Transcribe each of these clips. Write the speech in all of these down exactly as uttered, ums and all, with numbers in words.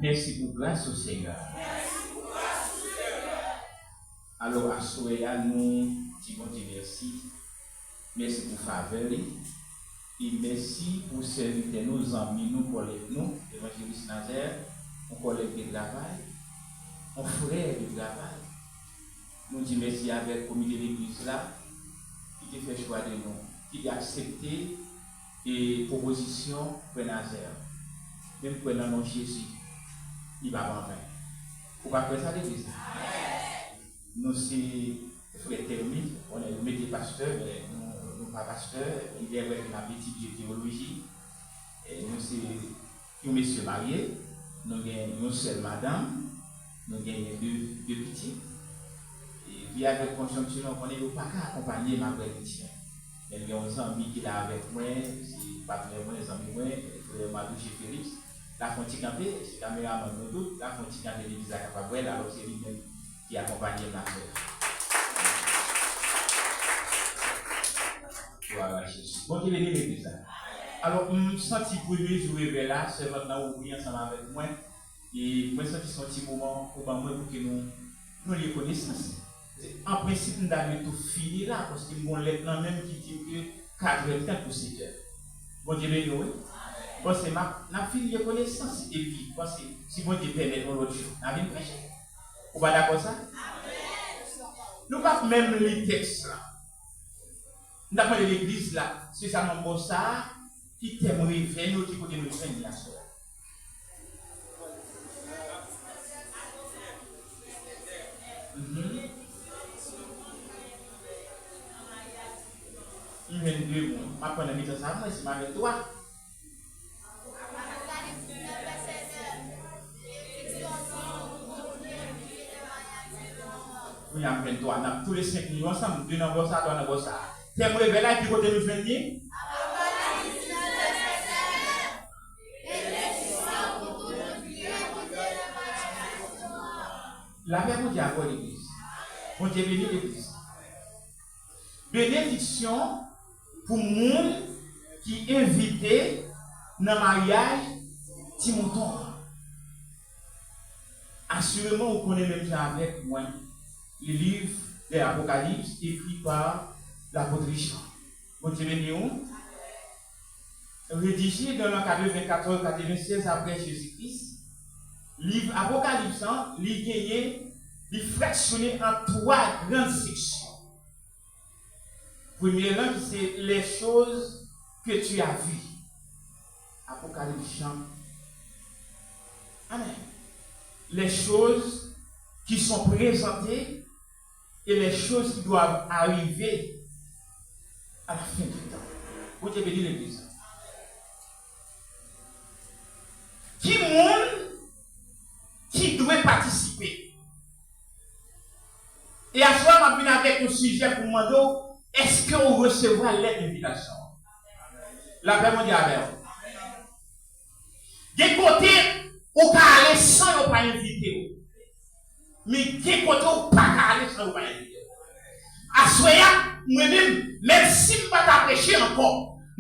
Mèsi pou gras ou, Senyè. Alò, aswè a, nou di Bondye mèsi. Mèsi pou favè li. E mèsi pou sèvitè nou, zanmi nou, kòlèg nou, Evanjelis Nazaire, yon kòlèg de travay, yon frè de travay. Nou di mèsi avèk komite legliz la ki te fè chwa de nou, ki te aksepte e pwopozisyon Frè Nazaire. Men m kwè nan non Jezi, li p ap anven. Ou pa kwè sa, legliz? Nou se frè Tèmi, konnen yo mete pastè, men nou, nou pa pastè. Il est vrai ke n ap etidye teyoloji. E nou se yon mesye marye, nou gen yon sèl madanm, nou genyen de, de pitit. E vi avèk konjonkti lan, ou konnen yo pa ka akonpanye m apre midi an. Men m gen yon zanmi ki la avèk mwen, se patnè mwen, zanmi mwen, frè Madouche Félix. L ap fè yon ti kanpe, se kameramann nou tout, l ap fè yon ti kanpe legliz la kapab wè l, alò se li menm ki akonpanye m nan fè. Glwa a Jezi. Bondye beni legliz la. Alò, m santi premye jou revèy la, sèvant lan ouvri ansanm avèk mwen, e mwen santi se yon ti moman ou ban mwen pou ke nou, nou li konesans. An prensip, m ta dwe tou fini la, paske m gon lèt nan men m ki di m ke katrè trant pou sèt è. Bondye beni w, wi. Bon, se m ap, n ap fin li konesans, epi, paske si Bondye pèmèt yon lòt jou, n a vin preche. Ou pa dakò sa? Nou p ap menm li tèks la. M t ap mande legliz la, espesyalman bò sa a, ki tèm revèy nou, ki kote nou jwenn li aswè a. Mhm. M jwenn de moun. M ap pran nan mitan sa a, mwen, si m a jwenn twa. Kounye a m jwenn twa. N ap tou le senk li yo ansanm, de nan bò sa a, twa nan bò sa a. Tèm revèy la, ki kote nou jwenn li? Lapè Bondye avè w, legliz. Bondye beni legliz. Benediksyon pou moun ki envite nan maryaj ti mouton an. Asireman, ou konnen menm jan avèk mwen, le livre de l'Apocalypse écrit par l'apôtre Jean. Bondye beni w. Rédigé dans l'an quatre-vingt-quatorze quatre-vingt-seize après Jésus-Christ, liv Apokalips lan, li genyen, li fraksyone an twa gran seksyon. Premye lan ki se les choses que tu as vues. Apokalips Jan. Amen. Les choses qui sont présentées et les choses qui doivent arriver à la fin du temps. Bondye beni legliz. Ki moun ki dwe patisipe? E aswè a, m ap vin avèk yon sijè pou m mande w, èske w resevwa lèt envitasyon an? Lapè Bondye avè w. Gen kote ou ka ale san yo pa envite w. Men gen kote ou pa ka ale san yo pa envite w. Aswè a, mwen menm, menm si m pa ta preche ankò,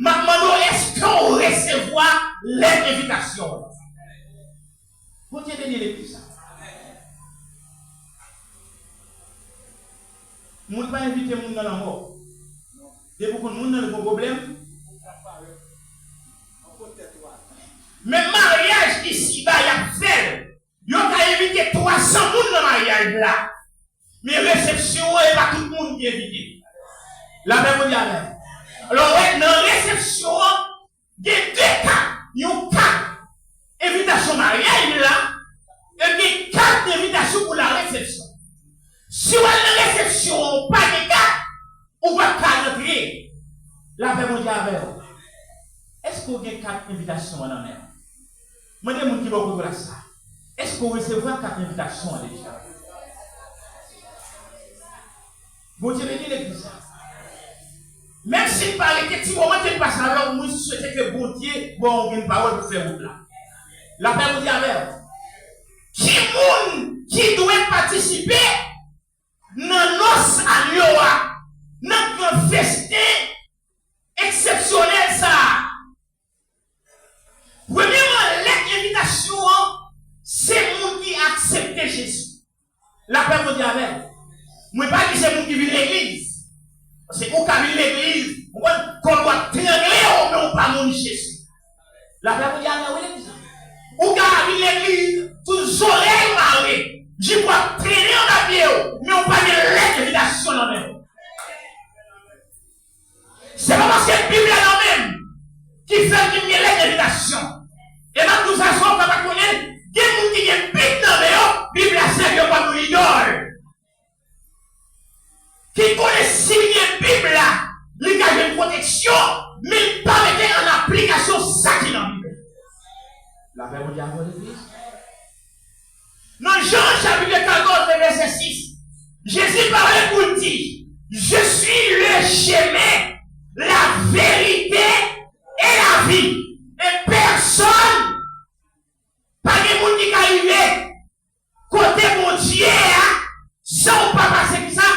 m ap mande w, èske w resevwa lèt envitasyon an? Bondye beni legliz sa. Moun pa envite moun nan lanmò. Depi w konn moun nan, li gon pwoblèm. Men maryaj isiba, y ap fè l. Yo ka envite twa san moun nan maryaj la. Men resepsyon an, e pa tout moun ki envite. Lapè Bondye avè w. Alò, w wè, nan resepsyon an, gen de kat. Yon kat envitasyon maryaj la, e gen kat envitasyon pou la resepsyon. Si w al nan resepsyon an, ou pa gen kat, ou p ap ka rantre. Lapè Bondye avè w. Èske w gen kat envitasyon an nan men w? Mande moun ki bò kote w la sa. Èske w resevwa kat envitasyon an deja? Bondye beni legliz la. Menm si l pa rete ti moman ke l pase avè w, mwen swete ke Bondye ban w yon grenn pawòl pou fè wout la. Lapè Bondye avè w. Ki moun ki dwe patisipe nan nòs agno a, nan gran festen eksepsyonèl sa a? Premyèman, lèt envitasyon an, Jip w ap trennen anba pye w, men w pa gen lèt envitasyon nan men w. Se pa paske Bib la nan men m ki fè m vin gen lèt envitasyon. E m ap di w sa, sa w ka pa konnen, gen moun ki gen Bib nan men yo, Bib la sèvi yo kòm yon idòl. Ki konnen si l gen Bib la, li ka jwenn pwoteksyon, men l pa mete an aplikasyon sa ki nan Bib la. Lapè Bondye avè w, legliz. Nan Jan chapit katòz, vèsè sis, Jezi pale pou l di, Je suis le chemin, la vérité et la vie. E pèsonn, pa gen moun ki ka rive kote Bondye a san w pa pase ki sa?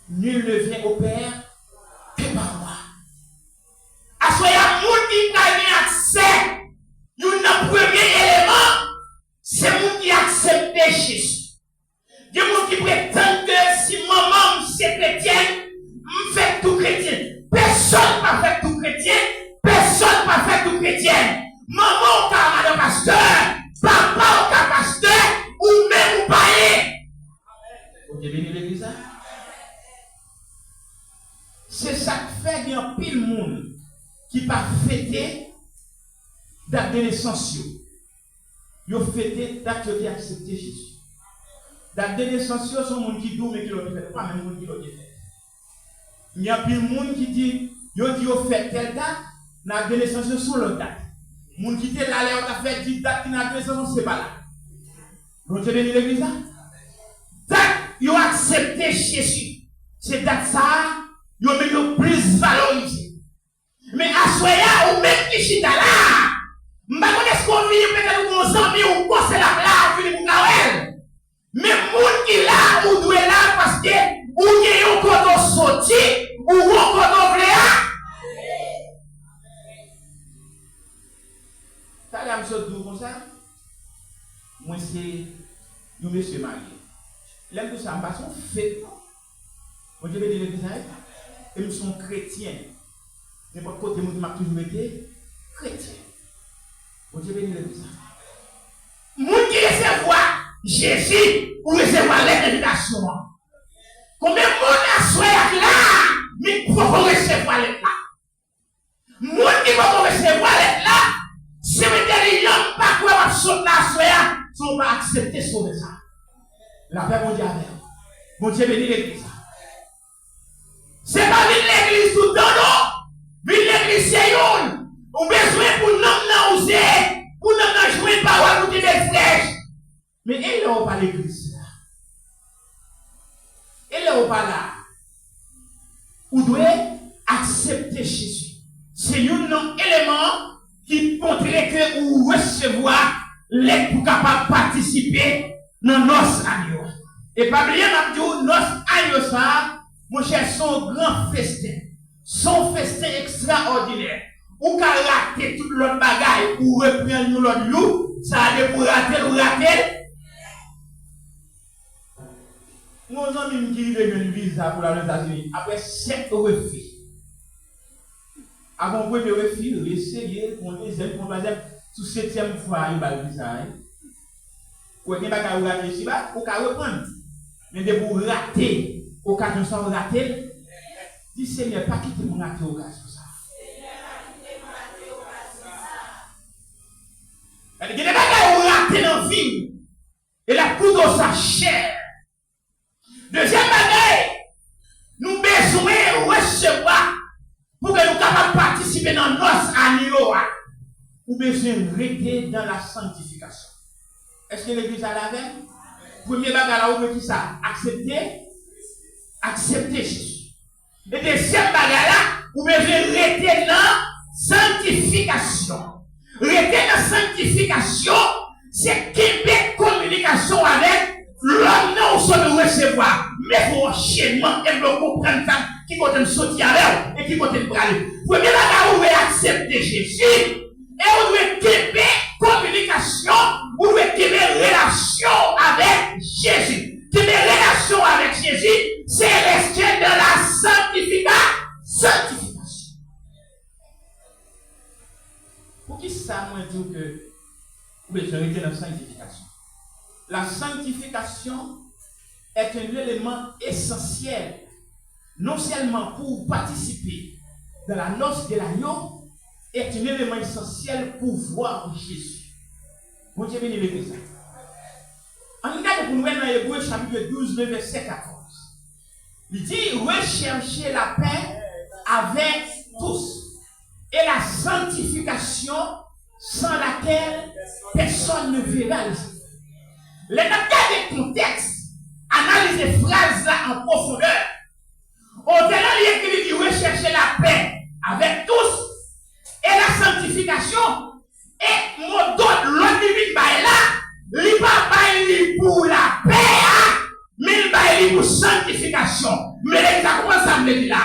Nul ne vient au Père que par moi. Aswè a, moun ki ka gen aksè, youn nan premye eleman, se moun ki aksepte Jezi. Gen moun ki pretann ke si manman m se kretyèn, m fèt tou kretyen. Pèsonn pa fèt tou kretyen, pèsonn pa fèt tou kretyèn. Manman w ka madan pastè, papa w ka pastè, ou menm ou pa ye. Bondye beni legliz la. Se sa k fè gen anpil moun ki pa fete dat de nesans yo. Yo fete dat yo te aksepte Jezi. Dat de nesans yo, se yon moun ki di w men kilè w te fèt. Ou pa menm konn kilè w te fèt. Gen anpil moun ki di, yo di yo fèt tèl dat, nan ak de nesans yo se yon lòt dat. Moun ki te la lè yo t ap fèt di dat ki nan ak de nesans yo se pa la. Bondye beni legliz la. Dat yo aksepte Jezi, se dat sa a, yo menm yo plis valorize. Men aswè a, ou menm ki chita la a, m pa konn èske w vini, petèt ou gen yon zanmi ou panse l ap la, ou vini pou w ka wè l. Men moun ki la, ou dwe la paske ou gen yon kote w soti, ou gon kote w vle a. Talè a m sot di w konsa, mwen se yon mesye marye. Lè m di w sa, m pa se yon fake non. Bondye beni legliz la, wi. E m se yon kretyen. Nenpòt kote mwen ye, m ap toujou rete kretyen. Bondye beni legliz la. Moun ki resevwa Jezi, ou resevwa lèt envitasyon an. Konbyen moun aswè a k la, men k poko resevwa lèt la? Moun ki poko resevwa lèt la, si w entèlijan, m pa kwè w ap sot la aswè a san w pa aksepte Sovè sa. Lapè Bondye avè w. Bondye beni legliz la. Se pa vin legliz tout tan non. Vin legliz se youn. Ou bezwen pou nanm nan ouze, pou nanm nan jwenn pawòl pou te bèl frèch. Men e lè w pa legliz la? E lè w pa la? Ou dwe aksepte Jezi. Se youn nan eleman ki montre ke ou resevwa lèt pou kapab patisipe nan nòs agno a. E pa bliye, m ap di w, nòs agno sa a, monchè, se yon gran festen. Se yon festen ekstraòdinè. Ou ka rate tout lòt bagay, ou reprann yon lòt jou, sa a depi w rate l, ou rate l. Gen yon zanmi m ki rive jwenn viza pou l al Ozetazini apre sèt refi. Apre yon premye refi, reseye, pran yon dezyèm, pran yon twazyèm, sou setyèm fwa a, yo ba l viza a, wi. Ou wè, gen bagay ou rate isiba, ou ka reprann. Men depi w rate okazyon sa a, ou rate l, di, Senyè, pa kite m rate okazyon sa a. Gade, gen de bagay ou rate nan vi w, e l ap koute w sa chè. Dezyèm bagay, nou bezwen resevwa pou ke nou kapab patisipe nan nòs agno a. Ou bezwen rete dans la sanctification. Èske legliz la la avè m? Premye bagay la, ou dwe ki sa? Aksepte, aksepte Jezi. E dezyèm bagay la, ou bezwen rete nan sanktifikasyon. Rete nan sanktifikasyon, se kenbe kominikasyon avèk lòm nan ou sot resevwa. Men fò w anchenman e w konprann sa, ki kote m soti avè w e ki kote m prale. Premye bagay, ou dwe aksepte Jezi e ou dwe kenbe kominikasyon, ou dwe kenbe relasyon avèk Jezi. Kenbe relasyon avèk Jezi, se reste dans la sanctification. Sanktifikasyon. Poukisa mwen di w ke Ou bezwen rete nan sanktifikasyon. La sanctification est un élément essentiel, non seulement pour participer dans la noce de l'agneau, est un élément essentiel pour voir Jésus. Bondye beni legliz la. Ann gade pou n wè nan Ebre chapit douz, le vèsè katòz. Li di, recherchez la paix avec tous et la sanctification sans laquelle personne ne verra le Seigneur. Lè n ap gade kontèks, analize fraz la an pwofondè, otè la li ekri, li di, recherchez la paix avec tous et la sanctification. E mo dòd lòd li vin bay la, li pa bay li pou lapè a, men li bay li pou sanktifikasyon. Men legliz la konprann sa m vle di la.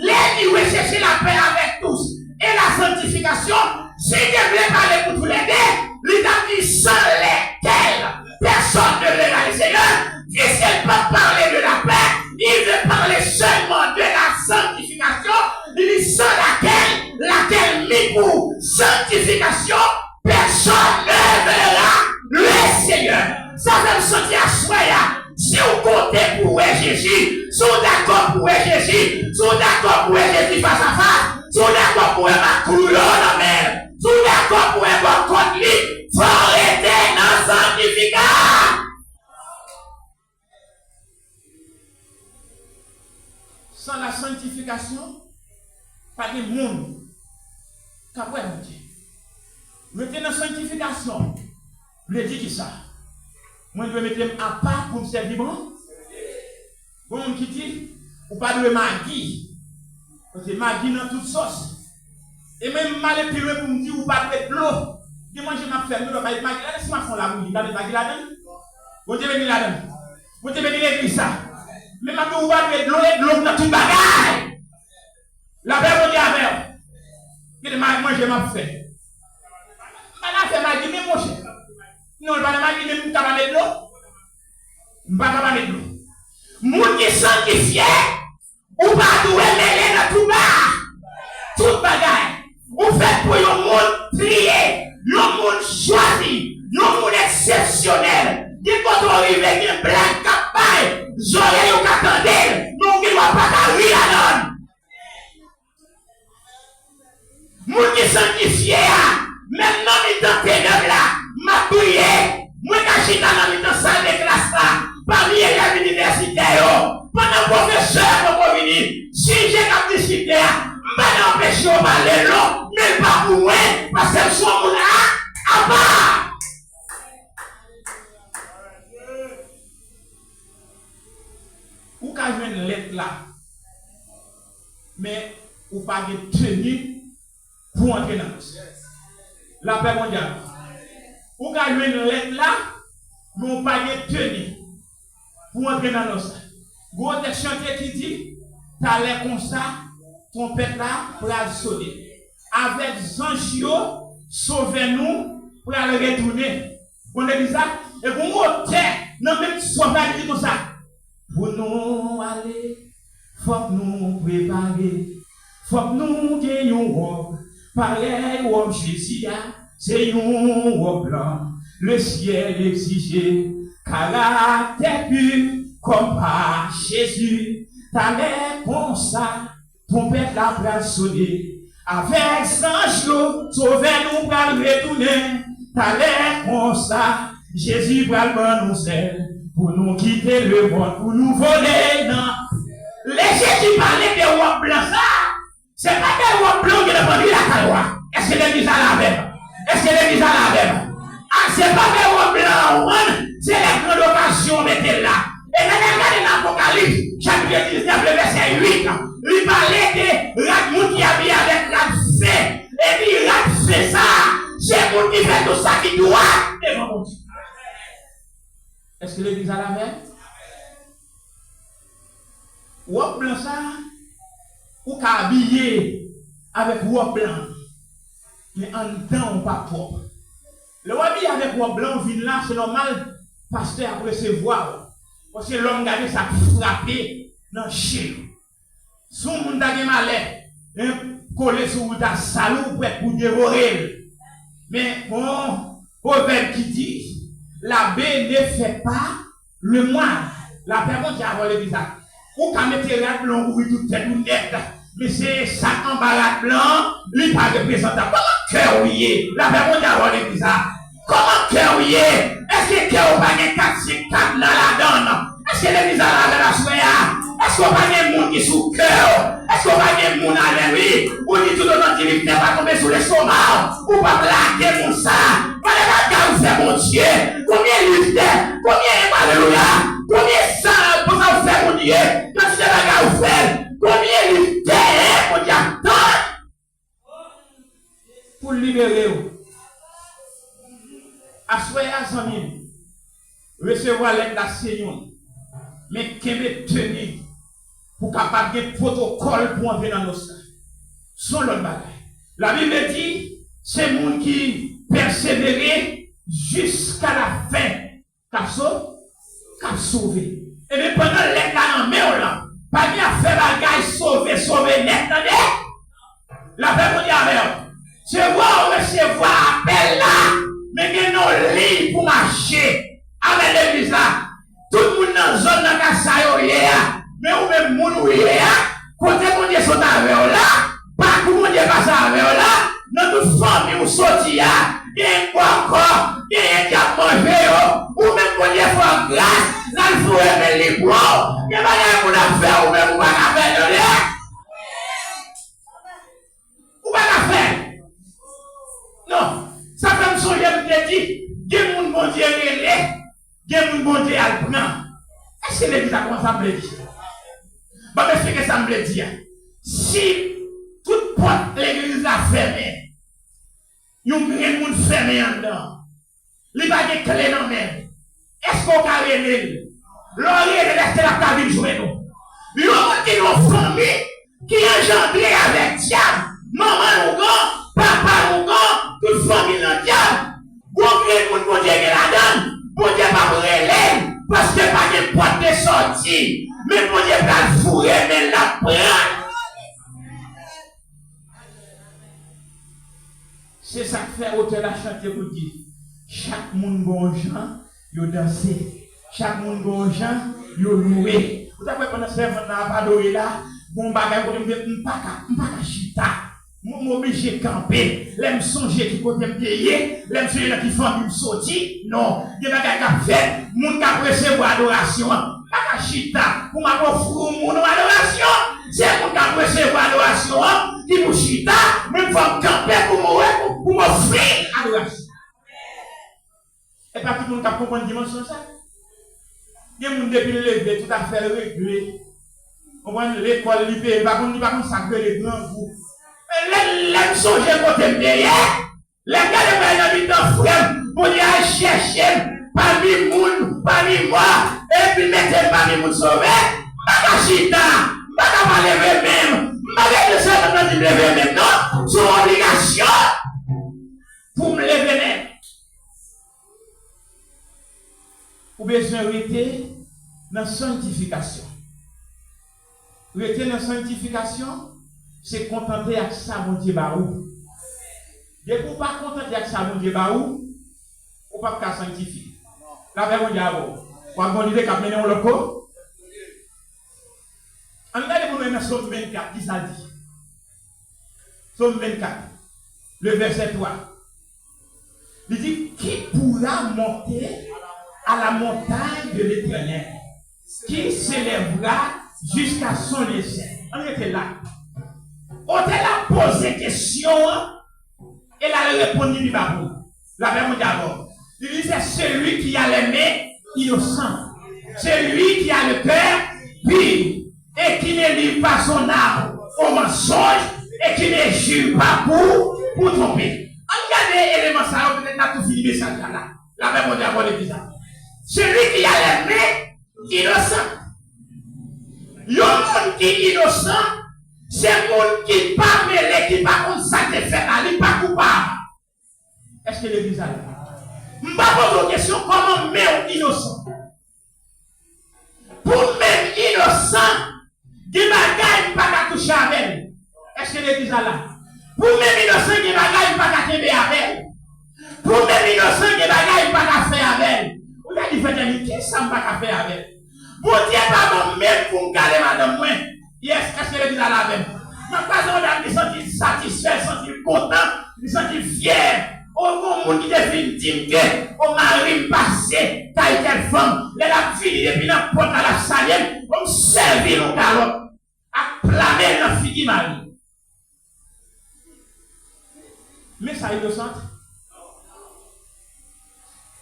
Lè li recherchez la paix avec tous et la sanctification, si te vle pale pou toulède, li t ap di sans lesquels personne ne verra le Seigneur, puisqu'il ne peut parler de la paix, il veut parler seulement de la sanctification, il dit sans laquelle, laquelle mi pou sanctification, personne ne verra le Seigneur. Sa fè m santi aswè a, si w konte pou w wè Jezi, si w dakò pou w wè Jezi, si w dakò pou w wè Jezi fas a fas, si w dakò pou w wè Makoulou nan men l, si w dakò pou w wè bò kont li, fò w rete nan sanktifika. San la sanktifikasyon, pa gen moun k ap wè Bondye. Rete nan sanktifikasyon vle di kisa? Mwen dwe mete m apa pou m sèvi Bondye? Gon moun ki di, ou pa dwe magi. Paske magi nan tout sòs. E mwen m ale pi lwen pou m di, ou pa dwe dlo. Gen manje m ap fè, nou dwe bay magi ladan, si m ap fè yon labouyi, m ta met magi ladan l? Bondye beni ladan l. Bondye beni legliz sa. Men m ap di w, ou pa dwe dlo, e dlo k nan tout bagay. Lapè Bondye avè w. Gade ma-, manje m ap fè. M pa nan afè magi menm, monchè. Non, li pa nan magi menm, m ka pa met dlo. M pa ka pa met dlo. Moun ki sanktifye, ou pa dwe mele nan tout ba-, tout bagay. Ou fèt pou yon moun triye, yon moun chwazi, yon moun eksepsyonèl. Gen kote w rive, gen blag k ap bay, zòrèy ou ka tande l, men w gen dwa pa ka ri ladan l. Moun ki sanktifye a, menm nan mitan tenèb la, m ap briye. Mwen ka chita nan mitan sal de klas la, pami elèv inivèsitè yo, pandan pwofesè a poko vini, sijè k ap diskite a, m pa nan anpeche yo pale l non, men l pa pou mwen, paske m se yon moun a, apa. Ou ka jwenn lèt la, men ou pa gen teni pou antre nan nòs la. Lapè Bondye avè w. Ou ka jwenn lèt la, men ou pa gen teni pou antre nan nòs la. Gwo tèks chante ki di, talè konsa, twonpèt la pral sone. Avèk zanj yo, Sovè nou pral retounen. Konn legliz la? Epi yon otè nan menm sòf la ki di konsa, pou nou ale, fòk nou prepare, fòk nou gen yon wòb parèy wòb Jezi a, se yon wòb blan. Lesyèl egzije karaktè pi kòm pa Jezi. Talè konsa, twonpèt la pral sone. Avèk zanj yo, Sovè nou pral retounen. Talè konsa, Jezi pral ban nou zèl pou nou kite lemonn, pou nou vole nan. Lè Jezi pale de wòb blan sa, se pa de wòb blan ou gen nan pwodui lakay ou a. Èske legliz la la avè m? Èske legliz la la avè m? A, se pa de wòb blan an, se lè gran okazyon mete l la. E lè n al gade nan Apokalips, chapit diznèf, le vèsè uit, li pale de rad, moun ki abiye avèk rad fen. Epi rad fen sa a, se moun ki fè tout sa ki dwat devan Bondye. Èske legliz la la avè m? Wòb blan sa a, ou ka abiye avèk wòb blan, men anndan w pa pwòp. Lè w abiye avèk wòb blan, w vin la, se nòmal, pastè ap resevwa w. Paske lè w gade sa k frape nan je w. Si yon moun ta gen malè, en, kole sou ou, ta sal ou, ou prèt pou devore l. Men, bon, Pwovèb ki di, la baie ne fait pas le moine. Lapè Bondye avè w, legliz la. Ou ka mete rad blan ou kouvri tout tèt ou nèt, men se sa k anba rad blan an, li pa reprezantab. Kòman kè w ye? Lapè Bondye avè w, legliz la. Kòman kè w ye? Èske kè w pa gen kat senk kadna ladan l? Èske legliz la la avè m aswè a? Èske w pa gen moun ki sou kè w? Èske w pa gen moun avè w? Wi, ou di toutotan ti liv tè pa tonbe sou lestoma w, ou p ap lage moun sa. Gade bagay ou fè Bondye. Konbyen liv tè? Konbyen alelouya? Konbyen sa, pou sa ou fè Bondye? Kantite bagay ou fè l? Konbyen liv tè Bondye ap tann pou l libere w? Aswè a, zanmi m, resevwa lèt la se youn, men kenbe teni pou kapab gen pwotokòl pou antre nan nos la. Se yon lòt bagay. Labib di, se moun ki pèsevere jiska lafen k ap so-, k ap sove. Ebyen, pandan lèt la nan men w lan, pa gen afè bagay sove, sove nèt, tande? Lapè Bondye avè w. Se vre w resevwa apèl la, men gen yon liy pou mache. Amèn, legliz la. Tout moun nan zòn nan ka sa yo ye a. Men ou menm moun ou ye a, kote Bondye sot avè w la, pakou Bondye pase avè w la, nan tout fanmi ou soti a, gen bòkò, gen dyab manje yo, ou menm Bondye fè w gras, l al foure men l li pran w. Gen bagay moun ap fè ou menm ou pa ka fè l, tande? Ou pa ka fè l. Non. Sa fè m sonje m te di, gen moun Bondye rele, gen moun Bondye al pran. Èske legliz la konprann sa m vle di? Ban m eksplike sa m vle di a. Si tout pòt legliz la fèmen, yon grenn moun fèmen anndan, li pa gen kle nan men l. Èske w ka rele l? Lè w rele l, èske l ap ka vin jwenn ou? Yon moun ki nan yon fanmi ki anjandre avèk dyab, manman l ougan, papa l ougan, tout fanmi l nan dyab. Gon grenn moun Bondye gen ladan l, Bondye p ap rele l, paske pa gen pòt de sòti. Men Bondye pral foure men l, l ap pran. Se sa k fè otè la chante pou l di, chak moun gon yon jan yo danse, chak moun gon yon jan yo louwe. Ou ta kwè pandan sèvant la ap adore la, gon bagay kote m te, m pa ka, m pa ka chita. M, m oblije kanpe. Lè m sonje ki kote m te ye, lè m sonje nan ki fanmi m soti, non. Gen bagay k ap fèt, moun k ap resevwa adorasyon an, m pa ka chita pou m ap ofri yon moun yon adorasyon. Se moun k ap resevwa adorasyon an ki pou chita, men fò m kanpe pou m, pou, pou m ofri adorasyon. E pa tout moun k ap konprann dimansyon sa. Gen moun depi l leve, tout afè l regle. Konprann, lekòl li peye, li pa konn, li pa konn sa k rele grangou. Men lè, lè m sonje kote m te ye, lè m gade bagay nan mitan frè m, Bondye al chèche m pami moun, pami mò, epi mete m pami moun sove, m pa ka chita, m pa ka pa leve men m, m pa ka di sèvant nan di m leve men m non, se yon obligasyon pou m leve men m. Ou bezwen rete nan sanntifikasyon. Rete nan sanntifikasyon, se kontante ak sa Bondye ba ou. Depi w pa kontante ak sa Bondye ba ou, ou p ap ka sanktifye. Lapè Bondye avè w. W ap gen yon lide k ap mennen w lòt ko. Ann gade pou nou wè nan Sòm vennkat, ki sa l di. Sòm vennkat, le vèsè twa. Li di, qui pourra monter à la montagne de l'Éternel? Qui s'élèvera jusqu'à son lieu saint? Ann rete la. Otè la poze kesyon an, e l al reponn li pi ba pou ou. Lapè Bondye avè w. Li di, c'est celui qui a les mains innocentes, celui qui a le cœur pur, et qui ne livre pas son âme au mensonge, et qui ne jure pas pour, pour tromper. Ann gade eleman sa yo, petèt n ap tou fini mesaj la la. Lapè Bondye avè w, legliz la. Celui qui a les mains innocentes. Yon moun ki inosan, se moun ki pa mele, ki pa konn sa k te fèt la, li pa koupab. Èske legliz la la? M pa poze w kesyon kòman men w inosan. Pou men m inosan, gen bagay m pa ka touche avè l. Èske legliz la la? Pou men m inosan, gen bagay m pa ka kenbe avè l. Pou men m inosan, sa m pa ka fè avè l. Bondye pa ban m menm pou m gade madanm mwen. Yes, èske legliz la la avè m? M ap kwaze yon dam ki santi l satisfè, li santi l kontan, li santi l fyè. O, yon moun ki te fin di m ke, o, mari m pase kay tèl fanm, lè l ap vini depi nan pòt la, l ap salye m, o, m sèvi l yon kalòt ak pla men l nan figi mari. Men sa inosant.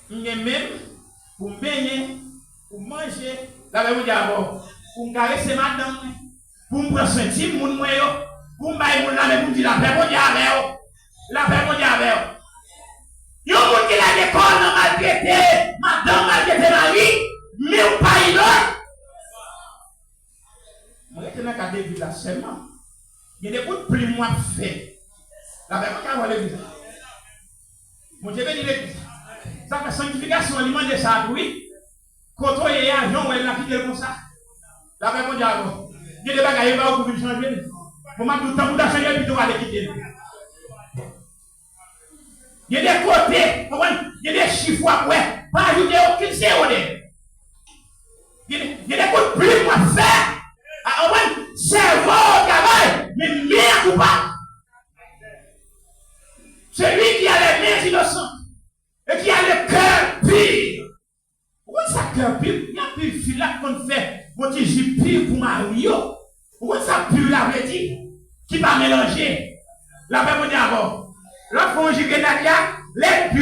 M gen men m pou m benyen, pou m manje, lapè Bondye avè w, pou m karese madanm mwen, pou m pran swen timoun mwen yo, pou m bay moun lamen, pou m di lapè Bondye avè w, lapè Bondye avè w. Yon moun ki lage kò l nan maltrete madanm, maltrete mari, men w pa inosant. Mwen rete nan kad legliz la sèlman. Gen de bout plim w ap fè. Lapè Bondye avè w legliz la. Bondye beni legliz la. Sa fè sanktifikasyon an, li mande sa tou, wi. Kote w ye a, jan w wè l la, kite l konsa. Lapè Bondye avè w. Gen de bagay, e pa ou pou vin chanje l. Bon, m ap di w, tankou w ta chanje l, pito w ale kite l. Gen de kote, konprann? Gen de chif w ap wè, pa ajoute okenn zewo deyò. Gen de, gen de kout plim w ap fè, a, konprann? Sèvo w travay, men men an koupab. Celui qui a les mains innocentes et qui a le cœur pur. Ou konn sa kè pi, gen anpil fi la k konn fè yon ti ji pi pou mari yo. Ou konn sa pi la vle di? Ki pa melanje. Lapè Bondye avè w. Lè w ap fè yon ji grenadya, lè pi